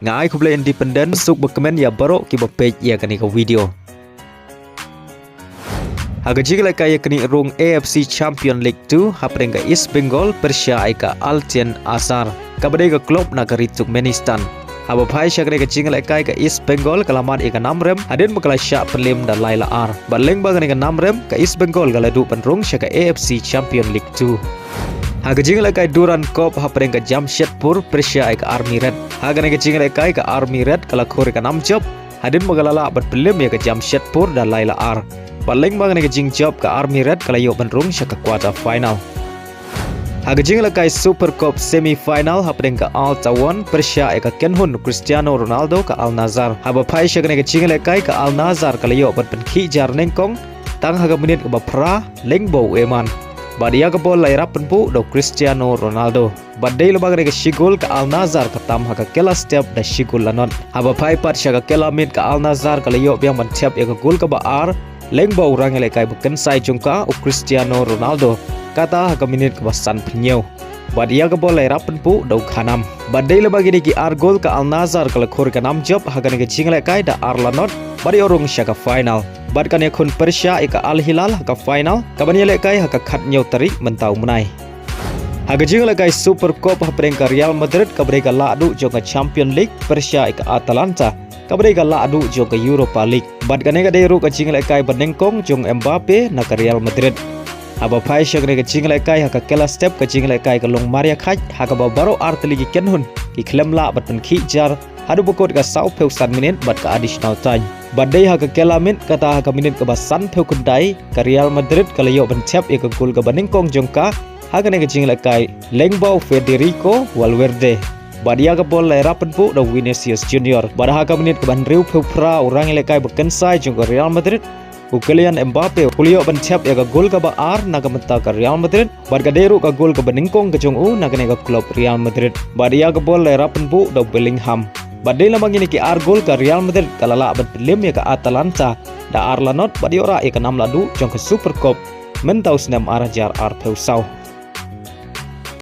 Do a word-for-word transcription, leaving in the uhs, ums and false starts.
Nga ai khublei independent, suk bakmen ïa baroh kiba peit ïa kane ka video. Ha ka jinglehkai ïa kane ka rung A F C Champion League two, hapdeng ka East Bengal, pyrshah ïa ka Al Tien Azhar, kaba dei ka club na ka ri Turkmenistan. Haba phai sha kane ka jinglehkai, ka East Bengal ka la mad ïa ka nam rem hadien ba ka la shah pynliem da lai la ar. Bad lyngba kane ka nam rem, ka East Bengal ka la duh pynrung sha ka A F C Champion League two. Ha ka jinglehkai Durand Cup, hapdeng ka Jamshedpur pyrshah ïa ka Army Red. Ha kane ka jinglehkai, ka Army Red ka la khur ïa ka nam jop hadien ba ka la lah ban pynliem ïa ka Jamshedpur da lai la ar. Bad lyngba kane ka jingjop, ka Army Red ka la ïoh pynrung sha ka quarter final. Ha ka jinglehkai Super Cup semi final, hapdeng ka Al Taawoun pyrshah ïa ka kynhun Cristiano Ronaldo, ka Al Nassr. Haba phai sha kane ka jinglehkai, ka Al Nassr ka la ïoh ban pynkhih jar nyngkong tang ha ka minit kaba phra, lyngba u Eman. Bad ïa ka bol la ïarap pynbuh da u Cristiano Ronaldo. Bad dei lyngba kane ka shi gol, ka Al Nassr ka tam ha ka kylla step da shi gol la nod. Haba phai pat sha ka kylla miet, ka Al Nassr ka la ïoh biang ban thep ïa ka gol kaba ar, lyngba u rangïalehkai ba kynsai jong ka, u Cristiano Ronaldo, kata ha ka minit kaba sanphew hynñiew. Bad ïa ka bol la ïarap pynbuh da u Ghanem. Bad dei lyngba kine ki ar gol, ka Al Nassr ka la khur ïa ka nam jop ha kane ka jinglehkai da ar la nod, bad ïoh rung sha ka final. Bad kan ïakhun pyrshah ïa ka Al Hilal ha ka final, kaban ïalehkai ha ka khathynñiew tarik mynta u bnai. Ha ka jinglehkai Super Cup, hapdeng ka Real Madrid, kaba dei ka lahduh jong ka Champion League, pyrshah ïa ka Atalanta, kaba dei ka lahduh jong ka Europa League. Bad kane ka dei ruh ka jinglehkai banyngkong jong u Mbappe na ka Real Madrid. Haba phai sha kane ka jinglehkai, ha ka kylla step ka jinglehkai ka long marïakhait, ha kaba baroh ar tylli ki kynhun ki khlem lah ban pynkhih jar haduh ba kut ka sawphew san minit bad ka additional time. Bad dei ha ka kylla miet, kata ha ka minit kaba sanphew khyndai, ka Real Madrid ka la ïoh ban thep ïa ka gol kaba nyngkong jong ka ha kane ka jinglehkai, lyngba u Federico Valverde. Bad ïa ka bol la ïarap pynbuh da u Vinicius Junior. Bad ha ka minit kaba hynriewphew phra, u rangïalehkai ba kynsai jong ka Real Madrid, u Kylian Mbappe, u la ïoh ban thep ïa ka gol kaba ar na ka bynta ka Real Madrid. Bad ka dei ruh ka gol kaba nyngkong ka jong u na kane ka club Real Madrid. Bad ïa ka bol la ïarap pynbuh da u Bellingham. Bad dei lyngba kine ki ar gol, ka Real Madrid ka la lah ban pynliem ïa ka Atalanta da ar la nod, bad ïoh rah ïa ka nam lahduh jong ka Super Cup mynta u snem ar hajar arphew saw.